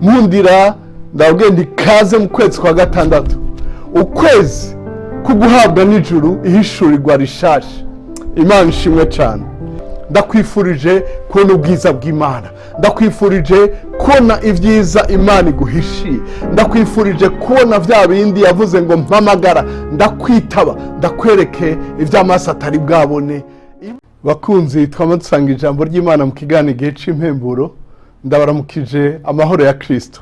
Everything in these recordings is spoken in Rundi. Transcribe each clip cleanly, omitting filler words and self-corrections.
Nkundira ndababwiye nti kaze mu kwezi kwa gatandatu, ukwezi ko guhabwa n'ijuru ihishurirwa rishasha. Imana ishimwe cyane. Ndakwifurije kubona ubwiza bw'Imana, ndakwifurije kubona ibyiza Imana iguhishiye, ndakwifurije kubona bya bindi yavuze ngo mpamagara ndakwitaba, ndakwereke iby'amaso atari bwabone. Bakunzi twaba dusanga ijambo ry'Imana mu kiganiro Igihe cy'Impemburo, ndabaramukije amahoro ya Kirisito.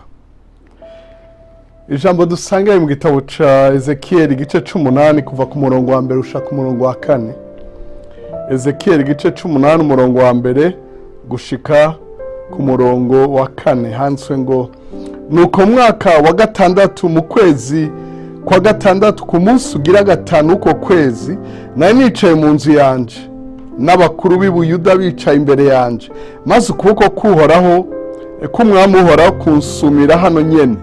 Ijambo dusanga mu gitabo cya Ezekiyeli, igice cy'umunani, kuva ku murongo wa mbere ushaka umurongo wa kane. Ezekiyeli, igice cy'umunani, umurongo wa mbere gushika ku murongo wa kane, handitswe ngo: "Nuko mwaka wa gatandatu, mu kwezi kwa gatandatu, ku munsi ugira gatanu w'uko kwezi, nari nicaye mu nzu yanje n'abakuru b'i Buyuda bicaye imbere yanje, maze ukuboko k'Uhoraho, k'Umwami Uhoraho, kunsumira hano nyene.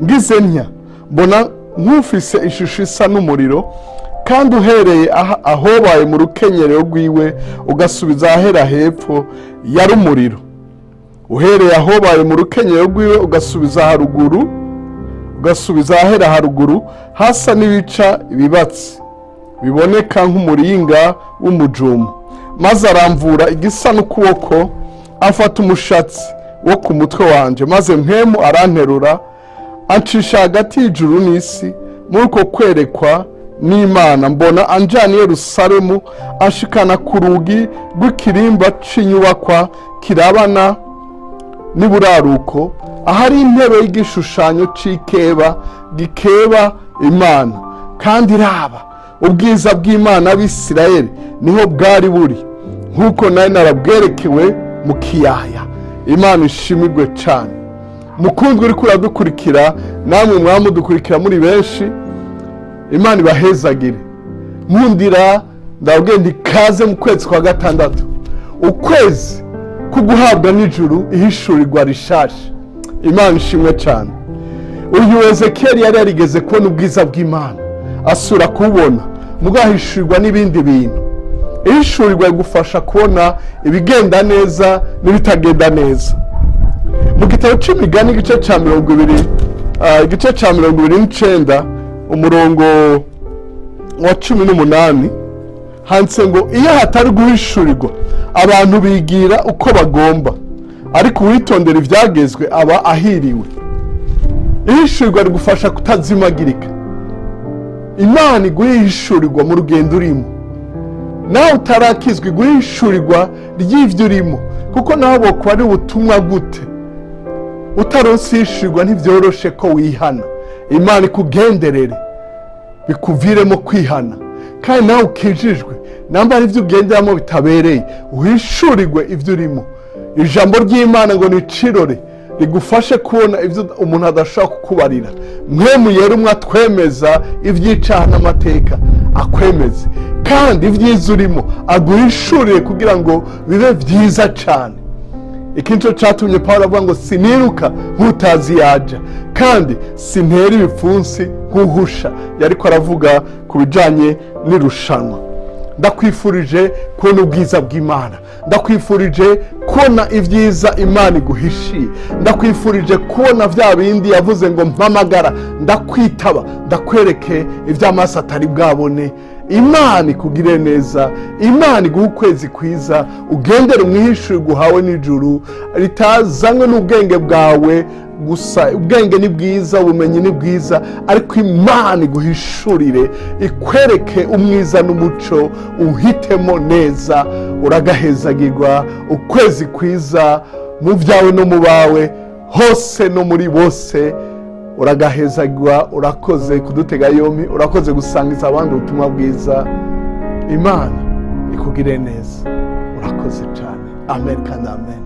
Ngize ntya mbona nk'ufise ishusho isa n'umuriro, kandi uhereye ahobaye mu rukenyerero rwiwe ugasubiza ahera hepfo yari umuriro, uhereye ahobaye mu rukenyerero rwiwe ugasubiza haruguru, ugasubiza ahera haruguru, hasa n'ibica ibibatsi biboneka nk'umuringa w'umujumu. Maze aramvura igisa n'ukuboko, afata umushatsi wo ku mutwe wanje, maze Mpwemu aranterura, ancisha hagati y'ijuru n'isi. Muri uko kwerekwa n'Imana mbona anjana i Yerusalemu, ashikana ku rugi rw'ikirimba c'inyubakwa kirabana n'iburaruko, ahari intebe y'igishushanyo c'ikeba gikeba Imana. Kandi raba, ubwiza bw'Imana ab'Isirayeli niho bwari buri, nk'uko nari narabwerekewe mu kiyaya." Imana ishimirwe cyane. Mukundwa uri uradukurikira, namwe mwamudukurikira muri benshi, Imana ibahezagire. Nkundira ndababwiye nti kaze mu kwezi kwa gatandatu, ukwezi ko guhabwa n'ijuru ihishurirwa rishasha. Imana ishimwe cyane. Uyu Ezekiyeli yari yarigeze kubona ubwiza bw'Imana, asura kububona, mugahishurirwa n'ibindi bintu. Ihishurirwa rigufasha kubona ibigenda neza n'ibitagenda neza. Mu gitabo cy'Imigani, igice cya 20, igice cya 29, umurongo wa 18, handitse ngo: "Iyo hatari guhishurirwa, abantu bigira uko bagomba, ariko uwitondera ibyagezwe aba ahiriwe." Ihishurirwa rigufasha kutazimagirika. Imana iguha ihishurirwa mu rugendo urimo. Nawe utarakizwa, iguha ihishurirwa ry'ibyo urimo, kuko nawe bokuba ari ubutumwa gute, utaronse ihishurirwa ntibyoroshe ko wihana. Imana ikugenderere bikuviremo kwihana. Kandi nawe ukijijwe, namba ari ibyo ugenderamo bitabereye, uhishurirwe ibyo urimo. Ijambo ry'Imana ngo ni icirore rigufashe kubona ibyo umuntu adashobora kukubarira. Mpwemu Yera umwe atwemeza iby'icyaha n'amateka, akwemeze kandi ibyiza urimo aguhishurire kugira ngo bibe byiza cyane. Iki nicyo cyatumye Paul avuga ngo: "Siniruka nk'utazi yaja, kandi sintera ibipfunsi nk'uhusha." Yariko aravuga ku bijyanye n'irushanwa. Ndakwifurije kubona ubwiza bw'Imana, ndakwifurije kubona ibyiza Imana iguhishiye, ndakwifurije kubona bya bindi yavuze ngo mpamagara ndakwitaba, ndakwereke iby'amaso atari bwabone. Imana ikugire neza, Imana iguhe ukwezi kwiza, ugendere mu ihishurirwa uhawe n'ijuru ritazanywe n'ubwenge bwawe gusa. Ubwenge ni bwiza, ubumenyi ni bwiza, ariko Imana iguhishurire, ikwereke umwiza n'umuco, uhitemo neza. Uragahezagirwa. Ukwezi kwiza mu byawe no mu bawe hose no muri bose. Uragahezagirwa. Urakoze kudutega yombi, urakoze gusangiza abandi ubutumwa bwiza. Imana ikugire neza. Urakoze cyane. Amen kandi amen.